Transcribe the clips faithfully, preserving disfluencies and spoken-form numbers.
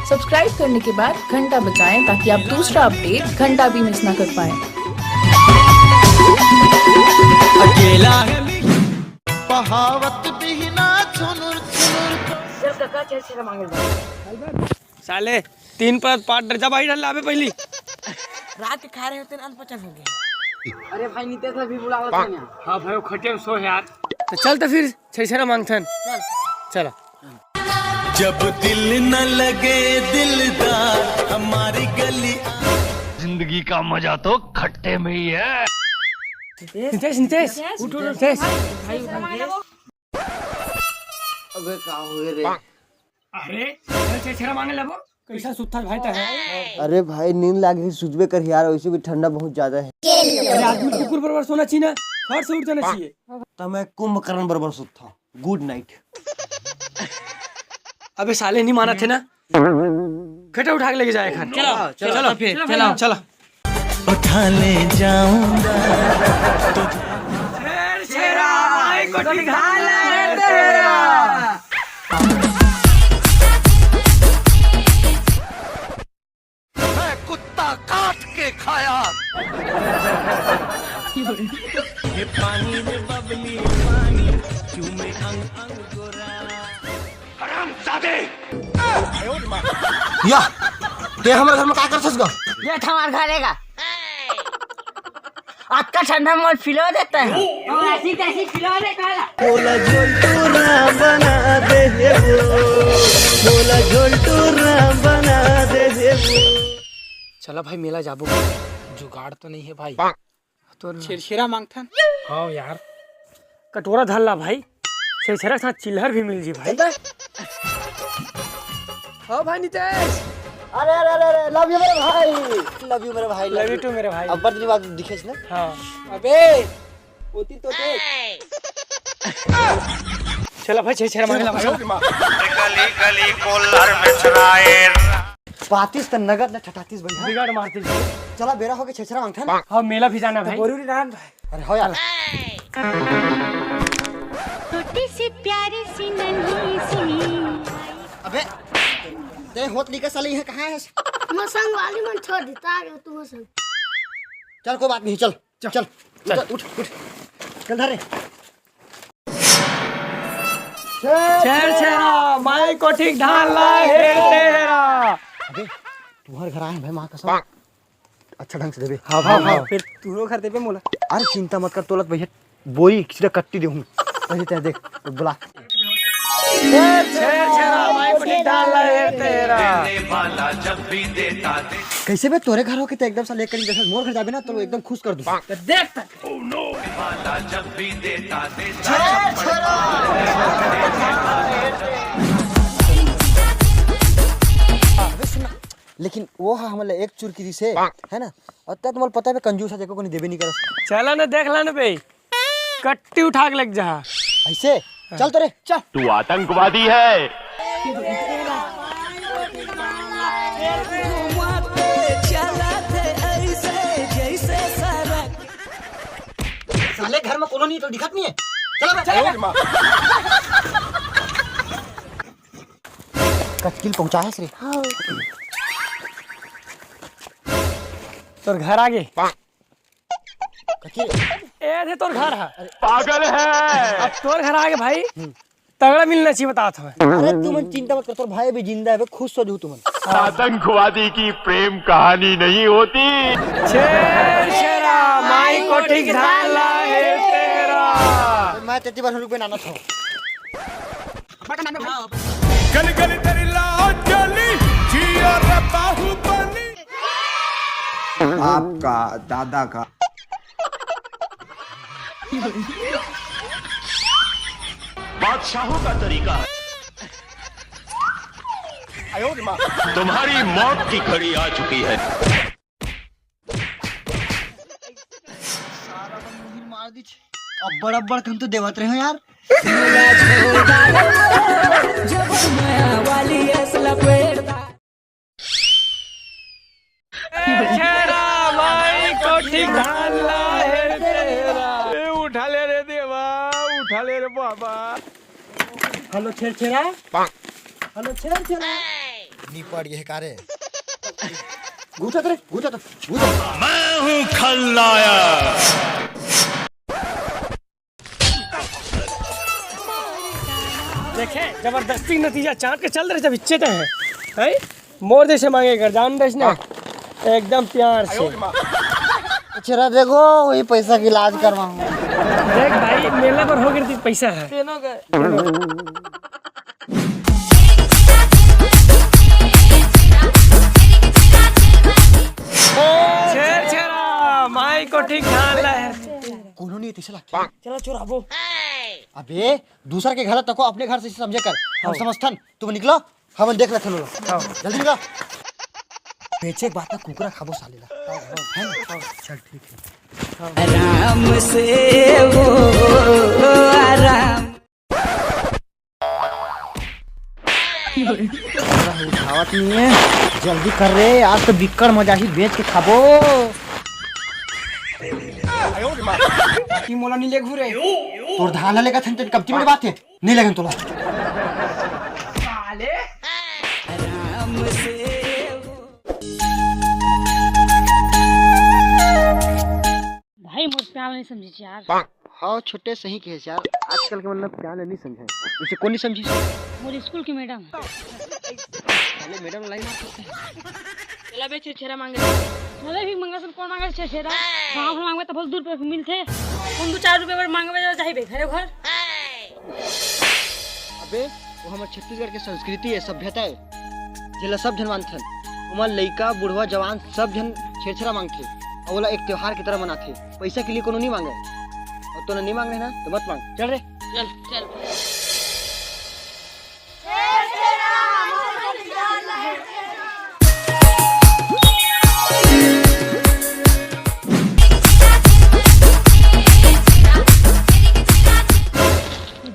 Subscribe करने के बाद घंटा बजाएं ताकि आप दूसरा अपडेट घंटा भी मिस ना कर पाएं। अकेला है। बहावत बिहना छुनुर छुनुर। चल कका, चल, चल, मांगे ला। साले, तीन परत पाट डर जा भाई, डर लाबे पहली। रात के खा रहे होते ना, अनपचन हो गया। अरे भाई, नितेश अभी बुलावत है ना। हाँ भाई, वो खटे में सो है यार। तो चल तो फिर, छेरछेरा मांगथन। चल। चला। जब दिल न लगे दिलदार, हमारी गली। जिंदगी का मजा तो खट्टे में ही है। नितेश, नितेश, उठ, उठ, नितेश। भाई, उठा, नितेश। अबे का हुए रे? अरे, चल छेरछेरा मांगे लेबो। कैसा सुत्था भाई तहे? अरे भाई, नींद लागे, सुतबे कर यार, वैसे भी ठंडा बहुत ज्यादा है। अरे, आदमी कुकुर बराबर सोना चाहिए ना, फट से उठ जाना चाहिए। तो मैं कुंभकर्ण बराबर सुत्था। गुड नाइट। अबे साले, नहीं मानत हे ना, खटे उठा के लेके जाए खान। चलो, चलो, चलो, फिर, चलो, चलो। चलो। उठा ले जाऊंगा। छेरछेरा, माई कोठी धान ला हे तेरा। मैं कुत्ता काट के खाया। ये पानी में बबली पानी, चूमे अंग अंग गोरा। हरामजादे। या, ते हमर घर में का करथस गा? ये तो हमार घर हे गा। अतका ठंडा में मोला पिलो देता है। और ऐसी तैसी पिलो देता है। मोला झोलटूरा बना दे हे वो, मोला झोलटूरा बना दे हे वो। चला भाई, मेला जाबो। जुगाड़ तो नहीं है भाई। तो छेरछेरा मांगथन। हाँ यार, कटोरा धर ला भाई, छेरछेरा के साथ चिल्हर भी मिल जी भाई। हाँ भाई नितेश। अरे, अरे, अरे, अरे, love you मेरे भाई, love you मेरे भाई, love you too मेरे भाई। अब्बर दिन बाद दिखेस ना। हाँ। अबे, होती तो देख। चला भाई, छेरछेरा मांगे ला भाई। गली गली कोल्हर में छराए। पातिस त नगद न ठठातिस भैया। बिगाड़ मारतिस। चला, बेरा होगे छेरछेरा मांगथन। हाँ, मेला भी जाना भाई। जरूरी ना भाई। अरे हो यार। छोटी सी प्यारी सी नन्ही सी। अबे, ते होत लिखा साले, यहाँ कहाँ है? मैं संग वाली मन छोड़ देता, आ गया तू संग। चल, कोई बात नहीं, चल, चल। चल, चल। उठ, उठ, उठ। चल, धर रे। छेरछेरा, माई कोठी धान ला हे तेरा। अबे, तुम्हारे घर आए हैं भाई, माँ कसम। अच्छा ढंग से देबे। हाँ, हाँ, हाँ, हाँ। फिर तूरो घर देबे मोला। अरे चिंता मत कर, तोलत भैया बोई, किसी का कट्टी देहूँ। वही तय देख, तो बुला। छेरछेरा, माई कोठी धान ला हे तेरा। कैसे बे, तोरे घर होके तो एकदम सा लेकर जैसे मोर घर जाबे ना, तो एकदम खुश कर दूँ। तो देख तक। अबे सुन ना, लेकिन वो हा हमला एक चुरकी दिसे, है ना? और तब तुम्हारा पता है बे, कंजूस है, जेको को नहीं देबे नहीं करस। चला ना, देख ला ना बे, कट्टी उठा के लग जा। ऐसे? चल तो रे, चल। तू आतंकवादी है। साले घर में कोनो नहीं तो दिखत नहीं है। चलो बे। चलो बे। कचकिल पहुंचाए रे। हाँ। तोर घर आगे। कचकिल। ए थे तोर घर है। पागल है। अब तोर घर आगे भाई। तगड़ा मिलना चाहिए, बता था। अरे तुमन चिंता मत कर, तोर भाई भी जिंदा है बे, खुश हो जाओ तुमन। आतंकवादी की प्रेम कहानी नहीं होती। छेरछेरा, माई कोठी धान ला हे तेरा। मैं तेती बार रुक बे नाना था। गली गली तेरी लाज जली, जियो रे बाहुबली। आपका दादा का। बादशाहों का तरीका है। तुम्हारी मौत की घड़ी आ चुकी है। अब्बड़ अब्बड़ कन तो देवत रहे हो यार। छेरछेरा, माई कोठी धान ला हे तेरा। ए, उठा ले रे देवा, उठा ले रे बाबा। हेलो छेरछेरा। हेलो छेरछेरा। निपट गे हे का रे? घुसत रे, घुसत, घुसत। मैं हूँ खलनायक। देखे, जबरदस्ती नतीजा चाट के चल रहे जब इच्छे ते हैं। हैं? मोर जैसे मांगे कर, जान देस ना। एकदम प्यार से। छेरछेरा देखो, वही पैसा के इलाज करवाऊँ। देख भाई, मेला पर हो गिरती पैसा है। छेरछेरा, माई को ठीक ठाक ला है। कोनो नहीं, तैसे लगता है। चला चोराबो। अबे, दूसर के घर तको अपने घर से समझे कर। हम समझथन, तुम निकलो, हम देख लेथन ओला। हाँ। जल्दी निकलो। बेचे के बाद ना कुकरा खाबो साले ला। है ना? चल ठीक है। आराम से वो आराम। उठावत नहीं है, जल्दी कर रे, आज तो बिक्कड़ मजा ही बेच के खाबो। की मोला नहीं ले घुरे। तोर धान लेगा थन तेरी कब की मेरी बात है, नहीं लेगा तोला। भाई मोर प्यार नहीं समझी यार। हाँ छोटे, सही कहे यार, आजकल के मतलब प्यार नहीं समझे, इसे कौन नहीं समझी? मोर स्कूल की मैडम। अरे मैडम लाई मार सकते हैं। चला बे छेरछेरा मांगे। चले भी मंगा सन, कौन मांगे छेरछेरा? गाँव में मांगबे तो बहुत दूर पे मिलते। कौन दो चार रुपए पर मांगबे तो जाही बे घरे घर। अबे वो हमर छत्तीसगढ़ के संस्कृति है, सभ्यता है, जेला सब झन मानथन। ओमा लइका, बुढ़वा, जवान सब झन छेरछेरा मांगथे, अउ ओला एक त्योहार की तरह मनाथे। पैसा के लिए कोनो नहीं मांगे, अउ तोला नहीं मांग रहे ना तो मत मांग। चल रे। चल चल।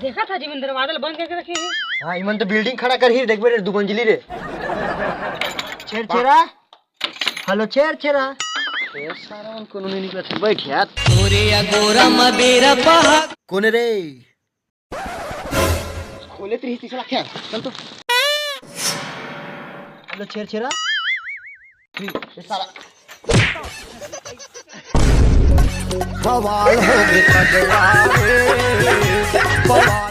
देखा था जी, मन दरवाजा ला बंद करके रखे हैं। हाँ, इमन तो बिल्डिंग खड़ा कर ही, देख बेटे, दो मंजिली रे। छेरछेरा, हेलो छेरछेरा। ए, सारा मन कोनो नहीं निकलत, बैठ यार। तोरे या गोरा मदेरा पहा। कौन रे? खोले तो रही, तीसरा क्या? चल तो। हेलो छेरछेरा। ठीक, ये सारा। बवाल हो गया, बवाल।